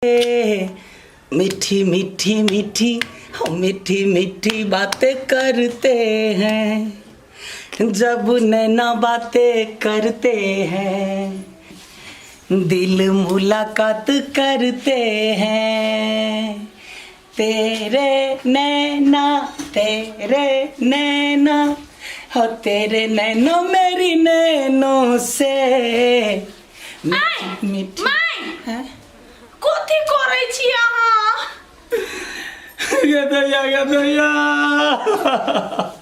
मीठी मीठी मीठी हम मीठी मीठी बातें करते हैं, जब नैना बातें करते हैं, दिल मुलाकात करते हैं। तेरे नैना, तेरे नैना, हो तेरे नैनो मेरी नैनों से मीठी मीठी। माय! हैं? कथी करै छी अहाँ? गे दैया, गे दैया।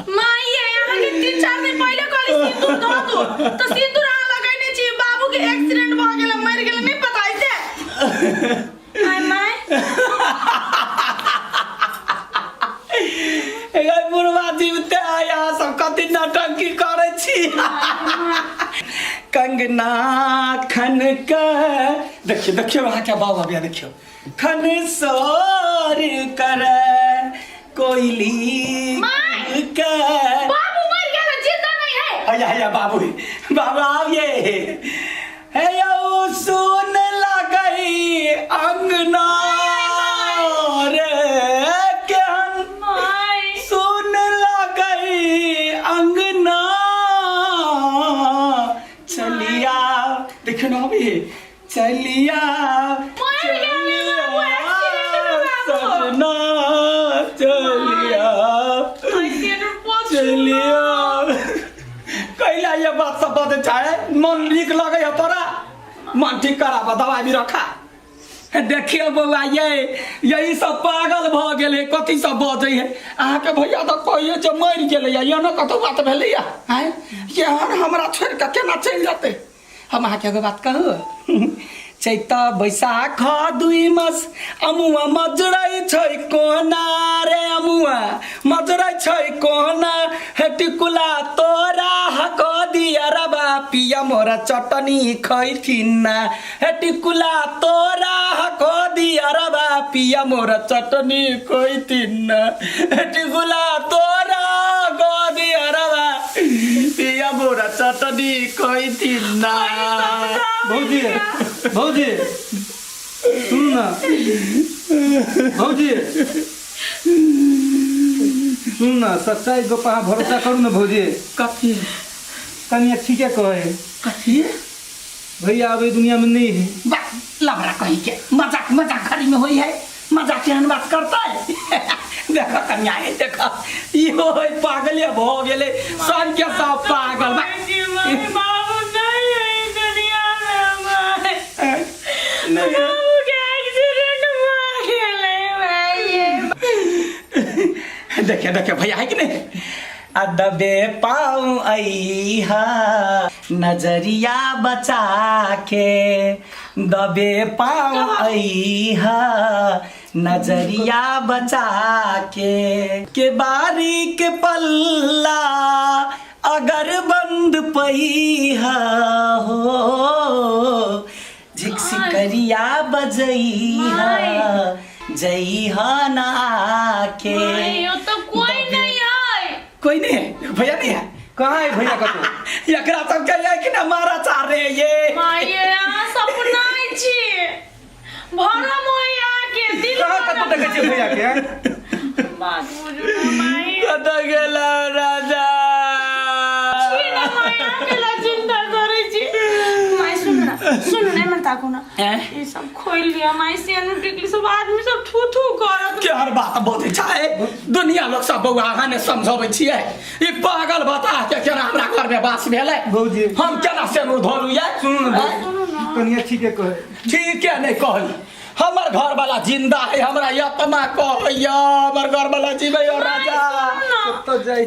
माय ये, अहाँके 3-4 दिन पहिले कहली सिंदूर धऽ दू, तऽ सिंदूर अहाँ लगेने छी। बाबू के एक्सीडेंट भऽ गेल, मरि गेल, नहि पता ऐसे। आय my. गे बुढ़वा जीवते है, यहाँ सब कथी नौटंकी करै छी? कंगना खन के देखियो, देखियो अहाँ के बाबा बिया, देखियो खन सोर करे कोयली my! के। बाबू मर गेल, जिंदा नहीं है। हैया, हैया, बाबू, बाबू आइए हे। यौ सुन लगई अंगना रे केहन my. सुन लगई अंगना, चलिया, देखियो ना अभी, चलिया। मर गेलै बाबू, एक्सीडेंट में बाबू। सजना, चलिया। माय, सिंदूर पोछू। चलिया। कैला ये बात सब बजे चाहे मन नीक लगे है तोरा? मन ठीक कराबा, दवाई भी रखा। देखियो बौआ, ये यही सब पागल भऽ गेलै। कथी सब बजै है अहाँके भैया? तऽ कहियो जे मरि गेलैया, एनो कतौ बात भेलैया? आँय, एहन हमरा छोड़ि कऽ केना चलि जेतै? हम अहाँके एगो बात कहू। चैत बैसाख दुई मास अमुआ मजरै छै कोना रे, अमुआ मजरै छै कोना। हे टिकुला तोरा हक दिया रबा, पिया मोरा चटनी खैथिन ना। हे टिकुला तोरा हक दिया रबा, पिया मोरा चटनी खैथिन ना। हे टिकुला तोरा हक दिया रबा, पिया मोरा चटनी खैथिन ना। भौजी, भौजी, सुन न। भौजी, सुन न, सच्चाई गप अहाँ भरोसा करू न भौजी। कथी? कनिया ठीके कहे। कथी? भैया अब दुनिया में नहीं है। बा लबड़ा कहीं के, मजाक मजाक घड़ी में होई है, मजाक एहन बात करता है। देखो कन्या है, देखो इहो है, पागले भ गेले सब के सब पागल बा। बाबू नहीं है इस दुनिया में माय। नहीं। बाबू के एक्सीडेंट भ गेलै माय। देखिए, देखिए भैया है कि नहीं? अदबे पाऊँ अइहा नजरिया बचा के, दबे पाऊँ अइहा नजरिया बचा के बारी के पल्ला अगर बंद पैहा हो, झिकसिकरिया बजैहा जइहा ना आके। माय, यो तो कोई नहीं है। कोई नहीं है? भैया नहीं है? कहाँ है भैया कतौ? एकरा सबके ये कि ना मारा चाह रहे ये। माय, अहाँ सपना छी, भरम होय अहाँके दिल। कहाँ कतौ देखै छियै भैया के? बात बुझू ना माय। कतऽ गेला राजा? छी ना माय, अहाँके ला चिंता करै छी माय। सुनू ना, सुनू ना, एमहर ताकू ना। हैं? ई सब खोलि लिअ माय, सेनु टिकली सब आदमी सब थू थू करत। के हर बात बोलै छै दुनिया लोग सब। बौआ, अहाँ ने समझबै छियै, ई पागल बता के केना हमरा घर में बास भेलै? भौजी। हम केना सेनुर धोलू ये? सुनू न भौजी, कनिया ठीके कहे। ठीक है, नहीं कहली। हमर घर वाला जिंदा है, हमरा आत्मा कहैया हमर घर वाला जीवे हो राजा। सुनू ना। कतऽ जाइ?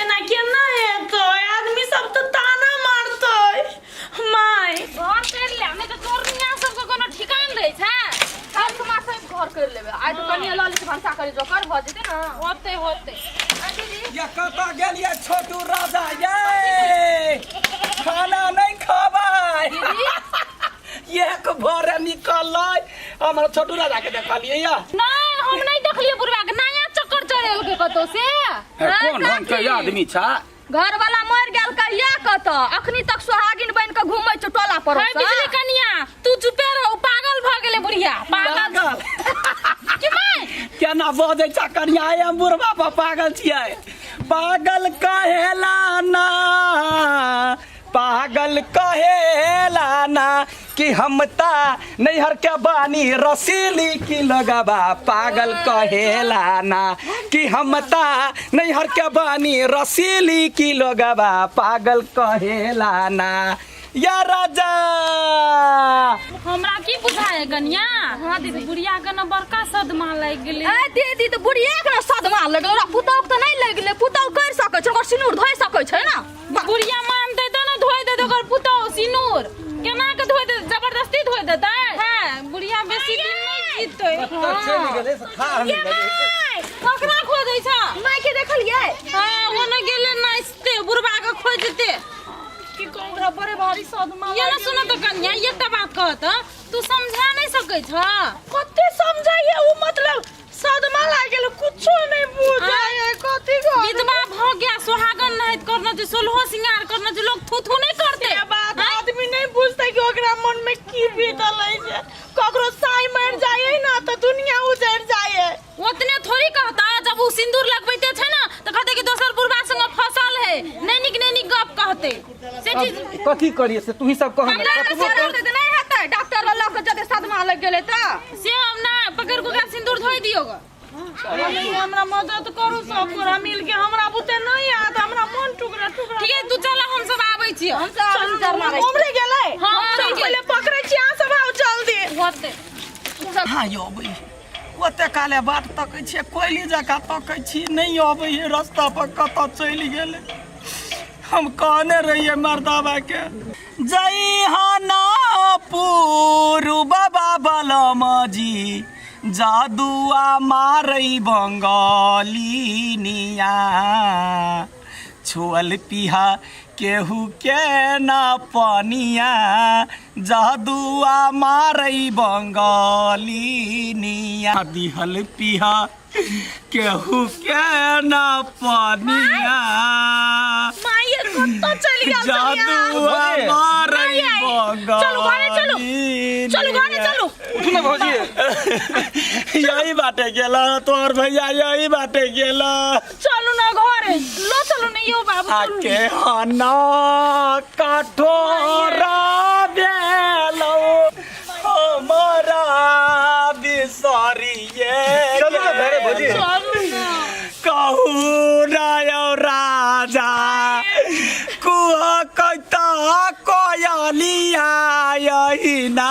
एना केना हेतै? आदमी सब तऽ ताना मारतै माय। घर कर ले, नहीं तो चोरनिया सबके कोनो ठिकान रहै छै। हर ठुमा से घर कर लेबे। आइ तऽ कनिया लऽ ले, भनसा करी जोकर भऽ जेतै ने। होतै, होतै। आ दीदी। ये कतऽ गेलियै छोटू राजा ये? खाना नहीं खाबै? दीदी। एक भोरे निकललै। हमर छोटू राजा के देखलियै या? नहीं, हम नहीं देखलिए बुढ़वा के। नया चक्कर चढ़ेलकै कतौ से। कोन ढंग के आदमी छै? घर वाला मर गेल कहिया कतऽ, अखनी तक सोहागिन बन के घूमै छौ टोला पर। है बिजली कनिया, तू चुपे रह, उ पागल भ गेलै बुढ़िया पागल पागल कि माय केना बजै छ कनिया आइ हम बुढ़बा पर पागल छियै पागल कहेला ना पागल कहेला ना कि हम ता नैहर के बानी रसीली की लगबा पागल कहेला ना कि हम ता नैहर के बानी रसीली की लगबा पागल कहेला ना या राजा हमरा की बुझाए कनिया हां दीदी बुढ़िया के न बड़का सदमा लागि गेलै ए दीदी तऽ बुढ़िया के ने सदमा लगलै ओकरा पुतहु के तऽ नहि लगलै पुतहु करि सकै छै ओकर सिनूर धोइ सकै छै ने बुढ़िया मानतै तऽ ने धोइ देतै ओकर पुतहु सिनूर केना के धोइ देतै जबरदस्ती धोइ देतै हां बुढ़िया बेसी दिन नहि जीतै चलि गेलै से थाह नहि लगै। ककरा खोजै छ माय के देखलियै हां ओ ने गेलै नाचते बुढ़बा के खोजते की कहू ओकरा बड़े भारी सदमा ये ना सुन तऽ कनिया एकटा बात कहत तू समझा नहि सकै छ कते समझाइए उ मतलब सदमा लागि गेल कुछो नहीं बुझाइए कथी कहू विधवा भ गया सुहागन नाहित करना छै सोलहो सिंगार करना छै लोग थू थू नहीं करते से बात आदमी नहीं बुझते कि ओकरा मन में की बीतल है से ककरो साई मर जाए ना तो दुनिया उजड़ जाए ओतने थोड़ी कहता जब उ सिंदूर लगबैते छै ना तऽ कहते कि दोसर बुढ़बा संग फसल है नहीं नीक नहीं नीक गप कहते से चीज कथी करिए से तू ही सब कह हमरा तऽ सिनूर तऽ नहि हेतै डॉक्टर लग लऽ कऽ जते सदमा लागि गेलै तऽ से हम ना पकड़ के ओकरा सिंदूर धोइ दियो ग नहीं हमरा मदद करू सब गोरा मिल के हमरा बुते नहीं आत हमरा मन टुकड़ा टुकड़ा ठीक है तू चल हम सब आबै छियो हम सब चलू डर मारै छी। उमरे गेलै हाँ, उमरे चल गेलै। पहिले पकड़ै छी अहाँ सब आउ जल्दी होते हाँ यौ अबै ओते काले बाट तकै छियै कोयली जकाँ तकै छी नहि अबै है रास्ता पर कतऽ चलि गेलै हम कहने रहियै मर्दाबा के जइहना पुरु बाबा बलमजी जादुआ मारै बंगालिनिया छुअल पिहा केहू के ना पनिया जादुआ मारै बंगालिनिया दिहल पिहा केहू के ना पनिया माय कतऽ चलि गेल छलियै अहाँ? जादुआ मारै चलू घरे चलू। चलू घरे चलू उठू ने भौजी यही बाटे गेला तोहर भैया यही बाटे गेला चलू ना घरे लो चलू ना यो बाबू चलू आके हना कठोरा बेलो हमारा बिसरिए चलू ना घरे भौजी। चलू ना कहू रायो राजा कुह कैता कोयलिया यही ना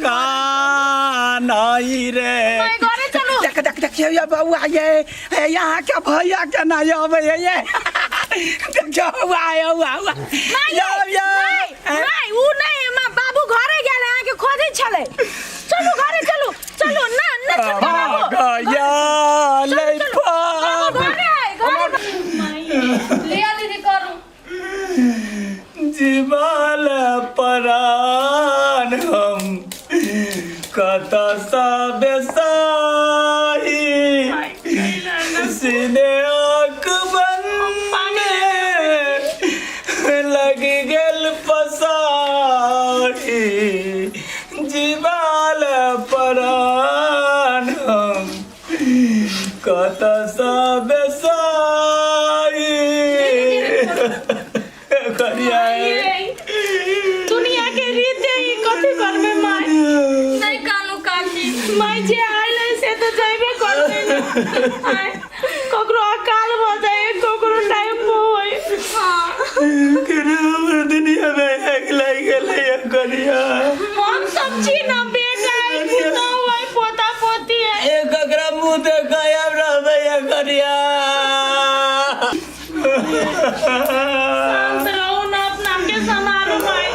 कानई रे माय घरे चलू देख देख देखियो ये बउआ ये हे यहाँ के भैया के ना अबै है ये देखियो बउआ ये बउआ बउआ यौ यौ नहीं उ नहीं मां बाबू घरे गेल अहाँ के खोजै छलै चलू घरे चलू चलू ना ना चलू बाबू गया लै बाबू घरे आए घरे लिअ दीदी करू जीवल परान हम कत बेसाही सीने आँख में लग गेल पसारी जीवल परान हम कत बेसाही करिया दुनिया के रीत है ई कथी करबे माय नहि कानू काकी माय जे आयल है से तऽ जइबे करबे ने आय, ककरो अकाल भऽ जाए ककरो टाइम होय दुनिया में आगि लागि गेलै करिया हम सब छी ना बेटा है पुतहु है पोता पोती है एक एकरा मुँह देखायब रहबै करिया शांत रहू ना अपना के समारू माय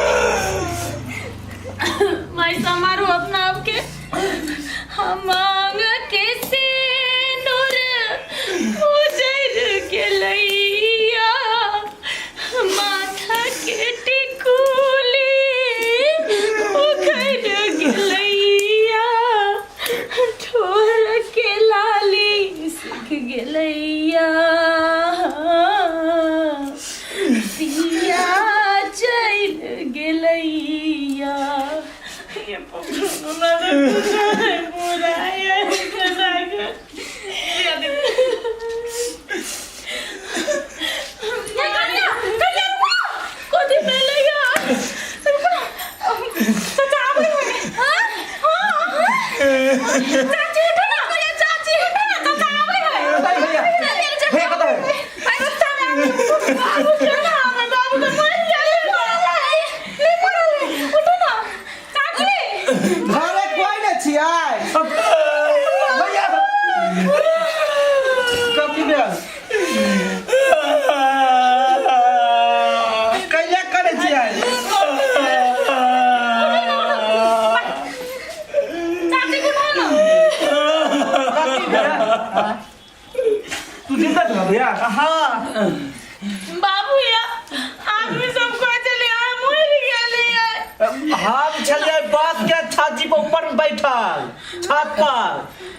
माय समारू अपना आपके हम मांग के सिंदूर उजर गेलैया माथा के टिकुली उखड़ गेलैया ठोर के लाली सीख गेलैया सिया चलि गेलैया ये पकड़ो ना रे। चाची उठो ना ये चाची उठो ना चाचा आबै है भैया भैया कतऽ है बाबू के ना हमें बाबू के मर गेलै नहीं मरल है उठो ना चाची घरे कोई नहीं छियै भैया कथी भेल कैला करै छियै चाची को उठा ना कथी भेल तू जिंदा छह भैया हाँ बाबू या आदमी सब कहै छलै अहाँ मरि गेलियै हम छलियै बस के छाती पर ऊपर में बैठल छत पर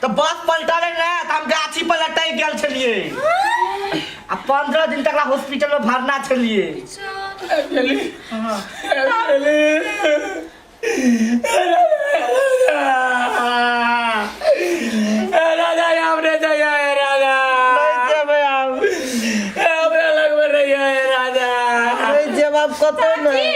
तऽ बस पलटले ने तऽ हम गाछी पर लटकि गेल छलियै आ 15 दिन तक हॉस्पिटल में भरना छलियै राजा हमरे जाइए राजा नहीं जेबै आब हमरा लगमे रहिए राजा नहीं जेब आब कतौ नहीं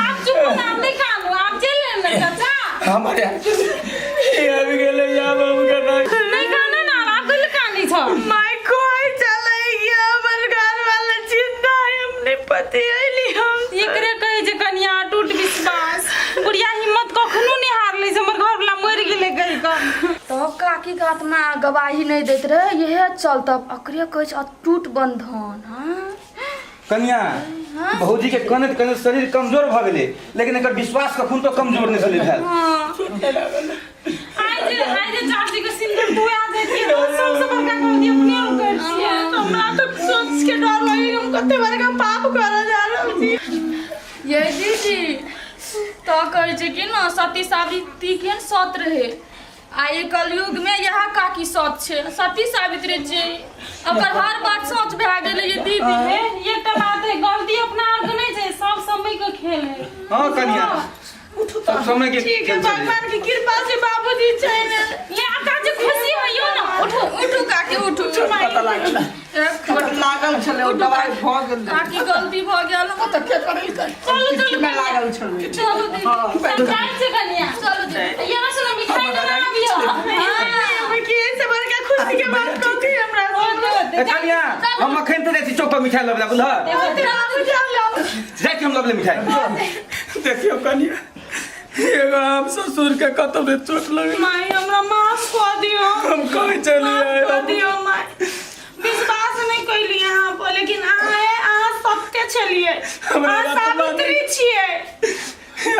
आप चुप हो ना, आप नहीं कानू आप चल लेना चाचा हमारे आबि गेलै आब हम केना नहीं काना ना आप कल कानी छ माय कोई चले गया हमर घर वाला जिंदा है हमने पति अइली हम एकरे कहै छै कनिया टूट विश्वास बुढ़िया हिम्मत कखनो नहीं हारलै से हमर घर वाला मरि गेलै कहि कऽ तब काकी के आत्मा गवाही नहीं दैत रहे यहे चलता अकरे कहै छै अटूट बंधन हाँ कनिया भौजी के कनैत कनैत शरीर कमजोर भऽ गेलै लेकिन एकर विश्वास कखन तो कमजोर नहि छलै भेल आइ जे चाची के सिंदूर धुआ जैतियै तऽ सबसँ बड़का गलती अपने हम करै छियै हमरा तो सोच के डर लगे हम कते बड़का पाप करऽ जा रहल छी ये दीदी तो कहै छै कि न सती सावित्री केहन सत रहे आ ई कलयुग में यह काकी सत छै सती सावित्री छै ओकर हर बात सच भए गेलै ये दीदी हे एकटा बात है गलती अपना आरके नहि छै सब समय के खेल है हाँ कनिया सब समय के ठीक है खेल छलै। भगवान की कृपा से बाबूजी छै ने ले आता जे खुशी होइयो ना उठू उठू काकी उठू पता लागल चोट लागल छलै ओ दवाइ भऽ गेल काकी गलती भऽ गेल तऽ के करेलकै चलू चलू मे लागल छलै चलू दीदी जाइ छै कनिया चलू दीदी ये ना सुनो मिठाई लेने आबियो हमें की ऐसे बड़का खुशी के बात कथी हमरा ए कनिया हम अखन तऽ जाइ छी चौक पर मिठाई लबला बुझल जाइ छी हम लबले मिठाई देखियौ कनिया एगो हम ससुर के कतौ ने चोट लगे माई हमरा माफ कऽ दियौ हम कहै छलियै माफ कऽ दियौ माई विश्वास नहि कैली अहाँ पर लेकिन अहाँ अहाँ सत्य छलियै हमरा अहाँ आत्मा सावित्री छियै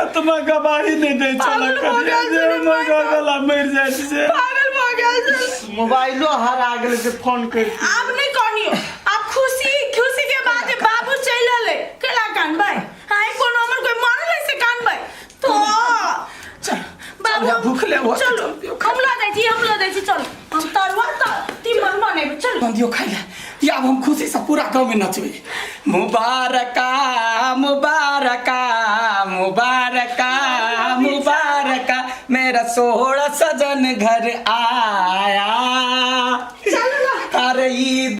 आत्मा गवाही नहि दै छल पागल भऽ कनिया गेल जे छलै हमर घरवला मरि जाइ छै पागल भऽ गेल छलै मोबाइलो हरा गेल से फोन कर आब नहि कनियो आब खुशी खुशी के बाद जे बाबू चलि एलै केला कानबै हाय कोनो हमर कोई मरल है से कानबै तो चल बाबू चल, भूख ले हो चलो हम लऽ जाइ छी हम लऽ जाइ छी चलो हम तरुआ त तीमन बनेबै चलो दियो खाइ ले या अब हम खुशी से पूरा गाँव में नचबै मुबारका मुबारका मुबारका मुबारका मेरा सोहरा सजन घर आया अरे ईद